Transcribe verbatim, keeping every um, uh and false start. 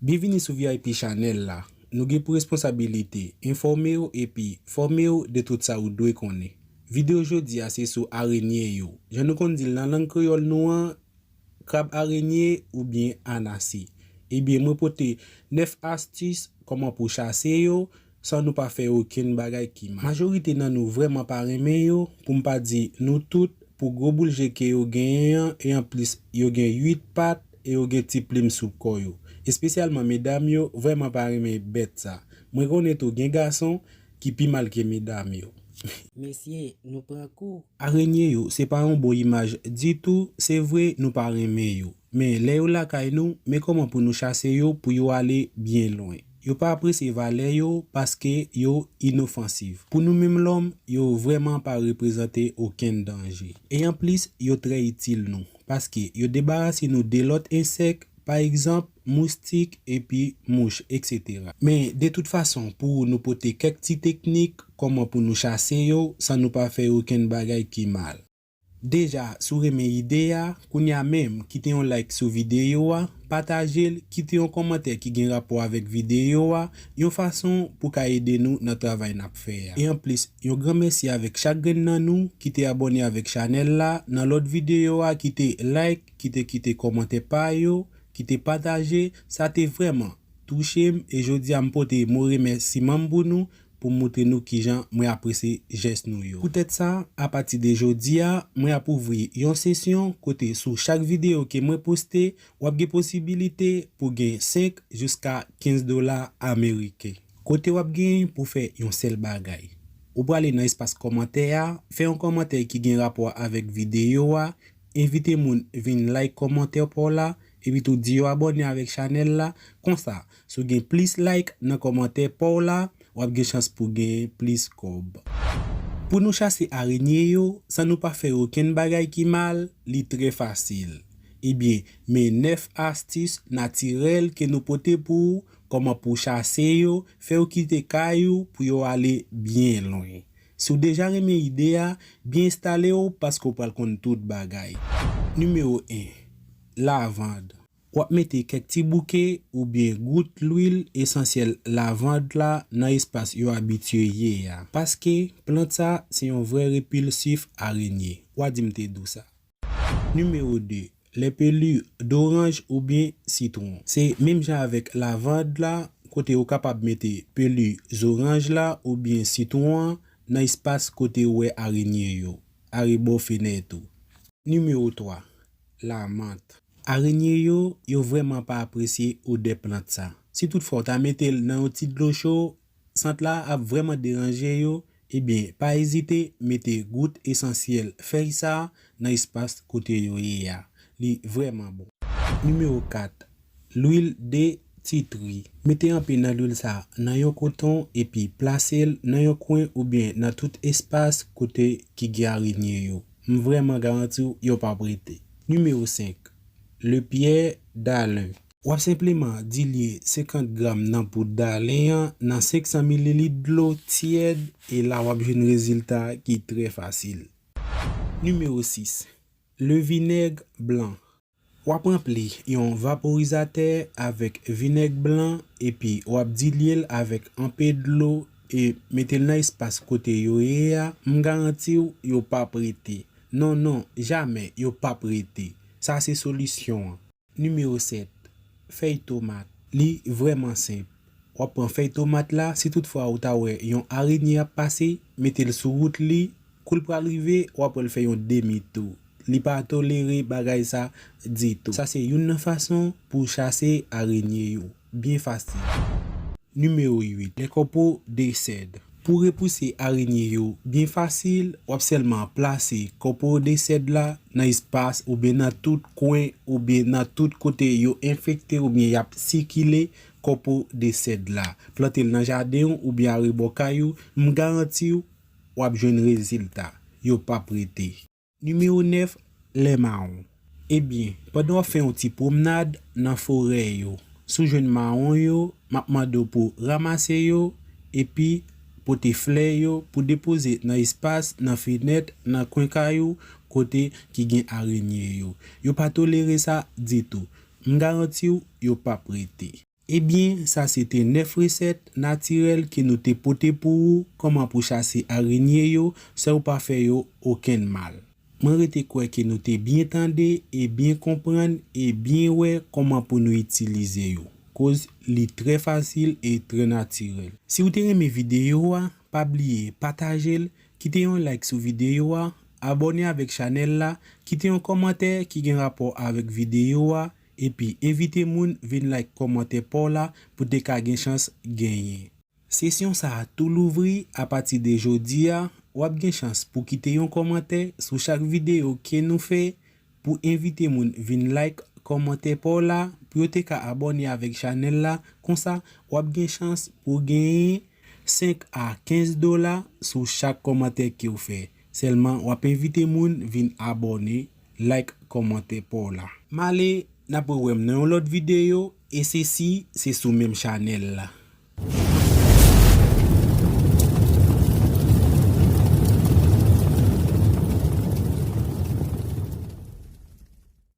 Byenvini sou V I P Channel la. Nou gen pou responsabilite enfòme w epi fòme w de tout sa ou dwe konnen. Videyo jodi a se sou arenye yo. Jan nou konn di l nan lang kreyòl nou an, krab arenye oubyen anase. Ebyen, mwen pote nèf astis kòman pou chase yo san nou pa fè okenn bagay ki mal. Majorite nan nou vrèman pa renmen yo, pou m pa di nou tout, pou gwo boul je ke yo genyen an, e anplis yo gen uit pat e yo gen ti plim sou kò yo. Espesyalman medam yo vrèman pa renmen bèt sa. Mwen konnen tou gen gason ki pi mal ke medam yo. Mesye, nou pran kou. Arenye yo, se pa yon bon imaj ditou, se vre nou pa renmen yo. Men lè yo lakay nou, men kòman pou nou chase yo pou yo ale byen lwen. Yo pa apresye valè yo paske yo inofansif. Pou nou menm lòm, yo vrèman pa reprezante okenn danje. E anplis, yo trè itil nou, paske yo debarase nou de lòt ensèk, pa egzanp, moustik epi mouch, etsetera. Men, de tout fason, pou nou pote kèk ti teknik kòman pou nou chase yo san nou pa fè okenn bagay ki mal. Deja, si w renmen ide a, kounye a menm, kite yon like sou videyo a, pataje l, kite yon kòmantè ki gen rapò avèk videyo a, yon fason pou ka ede nou nan travay n ap fè a. E anplis, yon gran mèsi avèk chak grenn nan nou ki te abòne avèk chanèl la, nan lòt videyo a, ki te like, ki te kite kòmantè pa yo, ki te pataje, sa te vrèman touche m, e jodi a m pote mo remèsiman m pou nou, pou m montre nou kijan mwen apresye jès nou yo. Poutèt sa, apati de jodi a, mwen ap ouvri yon sesyon kote sou chak videyo ke mwen poste, w ap gen posibilite pou gen senk jiska kenz dola ameriken. Kote w ap gen pou fè yon sèl bagay. Ou prale nan espas kòmantè a, fè yon kòmantè ki gen rapò avèk videyo a, envite moun vin like kòmantè pa w la, epi tou di yo abòne avèk chanèl la. Konsa, si w gen plis like nan kòmantè pa w la, w ap gen chans pou gen plis kòb. Pou nou chase arenye yo, san nou pa fè okenn bagay ki mal, li trè fasil. Ebyen, men nèf astis natirèl ke nou pote pou ou, kòman pou chase yo, fè yo kite kay ou pou yo ale byen lwen. Si w deja renmen ide a, byen enstale w paske w pral konn tout bagay. Nimewo en, lavand. W ap mete kèk ti bouke oubyen gout lwil esansyèl lavand la nan espas yo abitye ye a, paske plant sa se yon vrè repilsif arenye. W a di m te di w sa. Nimewo de, les pelures d'orange oubyen sitwon. Se menm jan avèk lavand la, kote ou kapab mete peli zoranj la oubyen sitwon an nan espas kote ou wè arenye yo, arebò fenèt ou. Nimewo twa, lamant. Arenye yo, yo vrèman pa apresye odè plant sa. Si toutfwa w ta mete l nan yon ti dlo cho, sant la ap vrèman deranje yo, ebyen, pa ezite mete gout esansyèl fèy sa a nan espas kote yo ye a. Li vrèman bon. Nimewo kat, lwil de titri. Mete yon pe nan lwil sa a nan yon koton epi plase l nan yon kwen oubyen nan tout espas kote ki gen arenye yo. M vrèman garanti w yo p ap rete. Nimewo senk, le pierre d'Alain. W ap senpleman dilye senkant gram nan poud d'Alain an nan senk san mililit dlo tyèd, e la w ap jwenn rezilta ki trè fasil. Nimewo sis, le vinaigre blanc. W ap ranpli yon vaporizatè avèk vinèg blan epi w ap dilye l avèk anpe dlo e mete l nan espas kote yo ye a, m garanti w yo p ap rete. Non, non, jamè yo p ap rete. Sa se solisyon an. Nimewo sèt, fèy tomat. Li vrèman senp. W ap pran fèy tomat la, si toutfwa ou ta wè yon arenye ap pase, mete l sou wout li, kou l pral rive, w ap wè l fè yon demi tou. Li pa tolere bagay sa ditou. Sa se youn nan fason pou chase arenye yo. Byen fasil. Nimewo uit, les copeaux de cèdre. Pou repouse arenye yo byen fasil, w ap sèlman plase copeaux de cèdre la nan espas oubyen nan tout kwen oubyen nan tout kote yo enfekte oubyen y ap sikile copeaux de cèdre la. Plante l nan jaden w oubyen arebò kay ou, m garanti w, w ap jwenn rezilta. Yo p ap rete. Nimewo nèf, les marrons. Ebyen, pandan w ap fè yon ti pwomnad nan forè yo, si w jwenn mawon yo, m ap mande w pou w ranmase yo, epi pote flè yo pou depoze nan espas, nan fenèt, nan kwen kay ou, kote ki gen arenye yo. Yo pa tolere sa ditou. M garanti w, yo p ap rete. Ebyen, sa se te nèf resèt natirèl ke nou te pote pou ou, kòman pou chase arenye yo san yo pa fè yo okenn mal. Mwen rete kwè ke nou te byen tande e byen konprann e byen wè kòman pou nou itilize yo, koz li trè fasil e trè natirèl. Si w te renmen videyo a, pa bliye pataje l, kite yon like sou videyo a, abòne avèk chanèl la, kite yon kòmantè ki gen rapò avèk videyo a, epi envite moun vin like kòmantè pa w la pou te ka gen chans genyen. Sesyon sa a tou louvri apati de jodi a, w ap gen chans pou kite yon kòmantè sou chak videyo ke nou fè, pou envite moun vin like kòmantè pa w la, pou yo te ka abòne avèk chanèl la, konsa w ap gen chans pou genyen senk a kenz dola sou chak kòmantè ke w fè. Sèlman w ap envite moun vin abòne, like kòmantè pa w la. M ale, n ap rewè m nan yon lòt videyo, e sesi se sou menm chanèl la.